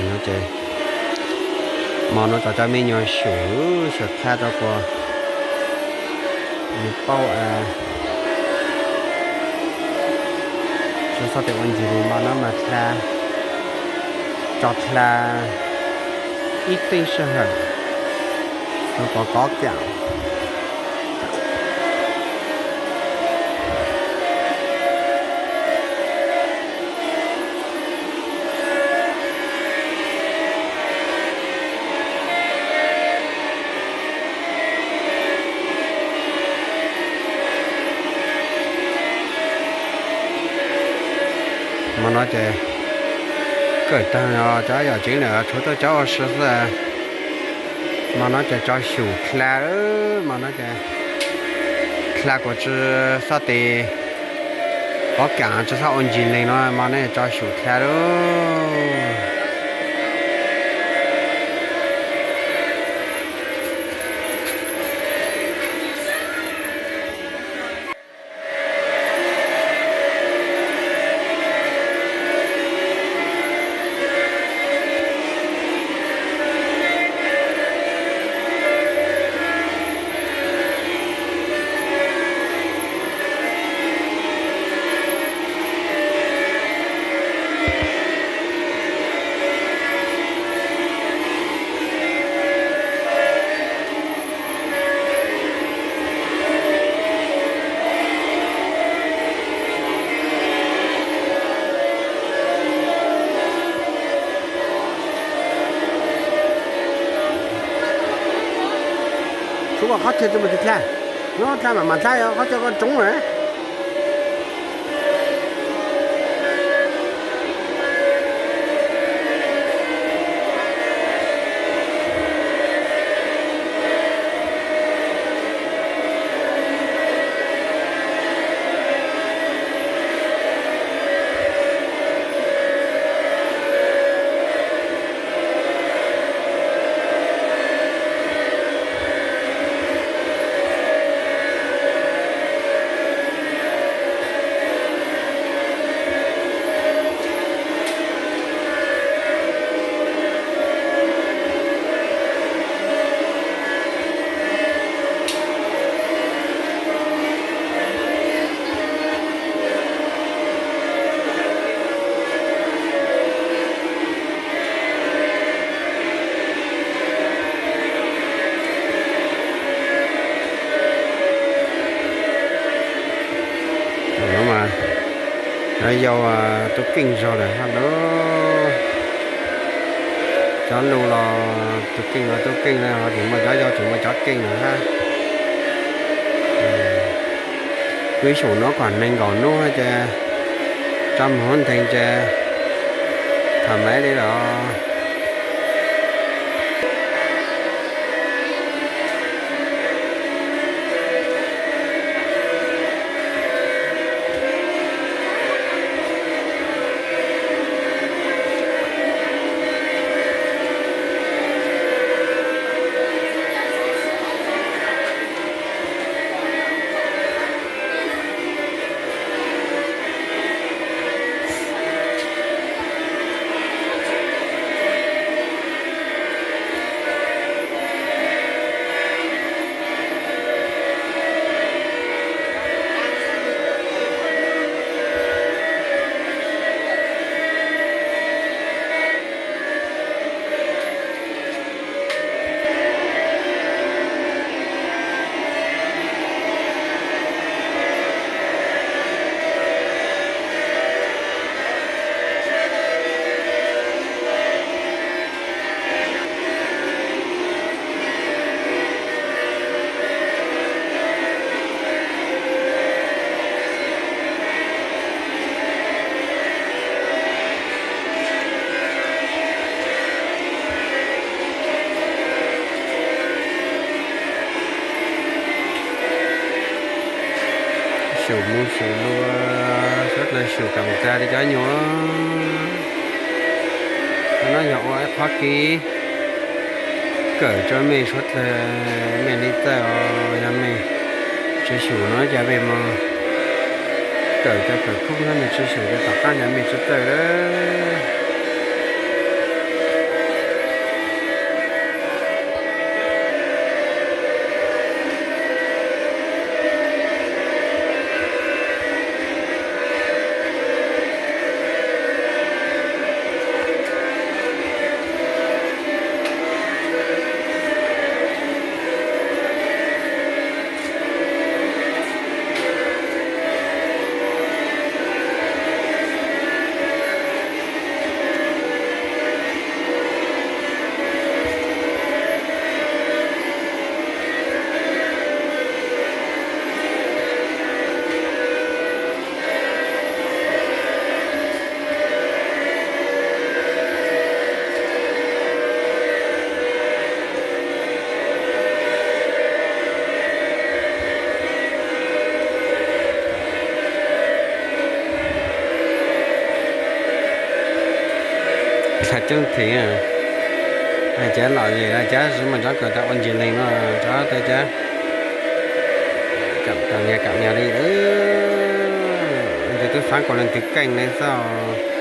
No ces hmo no tso cov me nyuam xyum, xyum dlha rau kuas nws paub tsis txhob tes ua ncig li. Hmo no mas dlha, tso dlha ib teej sij hawm rau kuas kov keem. Hmo no ces kawm tag cov yawm txiv lawm tshuav tuaj cov ua si xwb. Hmo no ces tso xyum dlha, hmo no ces dlha kuas tsis txhob tes kov keem, tsis txhob ua ncig leeg no, hmo no tso xyum dlha lauj. Tshuav kom qhov chaw tsis mus tis dlha, nyob dlha mam mam dlha, qhov chaw koj tsoob lawm. Yau tus keej zog lawm hab lauj. Cov lus los tus keej los tus keej na, ho tseem muaj cov yau tseem muaj cov keej lawm hab. Wb xyum no kom nees nkaum hnub ces tso mus hauv ntees ces tham maiv li lawm. Xyum mus xyum lus, suav dlawg xyum kam tag li cov nyuas. Qhov no yog ua ib qhov kev kawm rua mej suav dlawg, mej le txawj os. Yog mej tsi xyum no ces mej moog kawm cov kawm khub no, mej tsi xyum ces tom qab ces mej tsi txawj lawm. Coob thiab. Cov lom zem no cov mus nrov kawm tas ua ntsis leeg no, nrov tas cov kam niag kam niag li. Leej twg twb fav kuv leej twg keej ne xwb.